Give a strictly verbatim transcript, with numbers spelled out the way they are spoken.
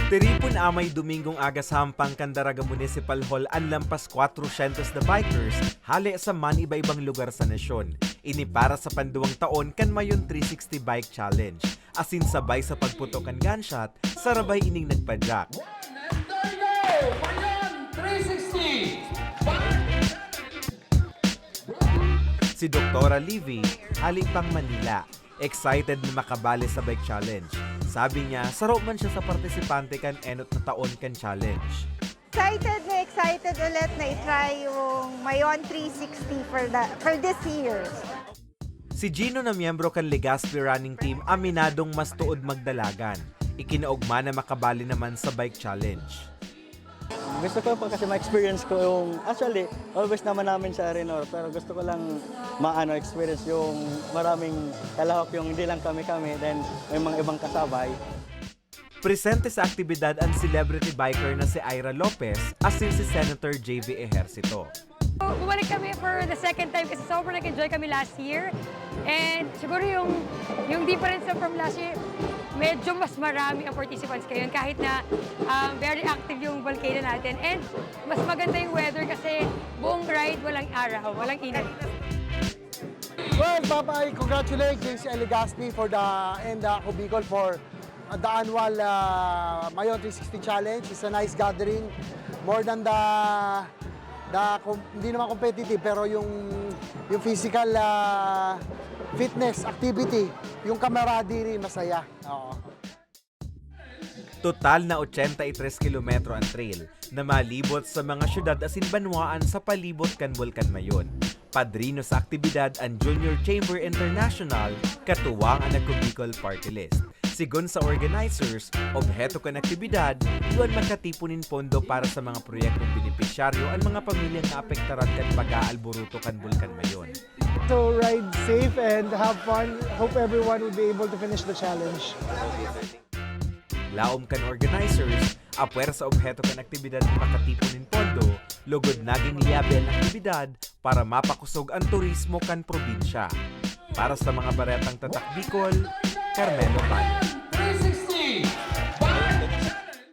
Tiripon amay Domingong aga sa hampang kan Daraga Municipal Hall an lampas kwatrosyentos na bikers hale sa man iba-ibang lugar sa nasyon. Ini para sa panduwang taon kan Mayon three sixty Bike Challenge, asin sabay sa pagputok kan gunshot, sarabay ining nagpadyak. One, and there you go! Mayon three sixty! Si Doktora Livy, hali pang Manila, excited na makabali sa bike challenge. Sabi niya, saro man siya sa partisipante kan enot na taon kan challenge. Excited na excited ulit na i-try yung Mayon three sixty for, the, for this year. Si Gino na miyembro kan Legazpi Running Team aminadong mas tuod magdalagan. Ikinaugma na makabali naman sa bike challenge. Gusto ko pa kasi ma-experience ko yung, actually, always naman namin sa Arenor, pero gusto ko lang maano experience yung maraming kalahok, yung hindi lang kami-kami, then may mga ibang kasabay. Presente sa aktibidad ang celebrity biker na si Ira Lopez asin si Senator J V Ejercito. Bumalik kami for the second time kasi sobrang nag-enjoy kami last year. And siguro yung, yung difference from last year, medyo mas marami ang participants ngayon kahit na um, very active yung volcano natin. And mas maganda yung weather kasi buong ride walang araw, walang init. Well, Papa, I congratulate J C L Legazpi for the and uh, Ako Bicol for uh, the annual uh, Mayon three sixty Challenge. It's a nice gathering. More than the the com- hindi naman competitive pero yung yung physical uh, fitness activity, yung camaraderie, masaya. Oo. Total na ochenta y tres kilometro ang trail na malibot sa mga syudad asin banwaan sa palibot kan Bulkan Mayon. Padrino sa aktibidad an Junior Chamber International, katuwang an Ako Bicol Party List. Sigon sa organizers, obheto kan aktibidad, duan makatipon nin pondo para sa mga proyektong benepisyaryo an mga pamilyang naapektaran kan pag-aalburuto kan Bulkan Mayon. So ride safe and have fun. Hope everyone will be able to finish the challenge. Laom kan organizers, apwera sa obheto kan aktibidad na makatipon nin pondo, lugod naging liyabe an aktibidad para mapakosog an turismo kan probinsya. Para sa mga baretang Tatak Bicol, Carmelo Valle.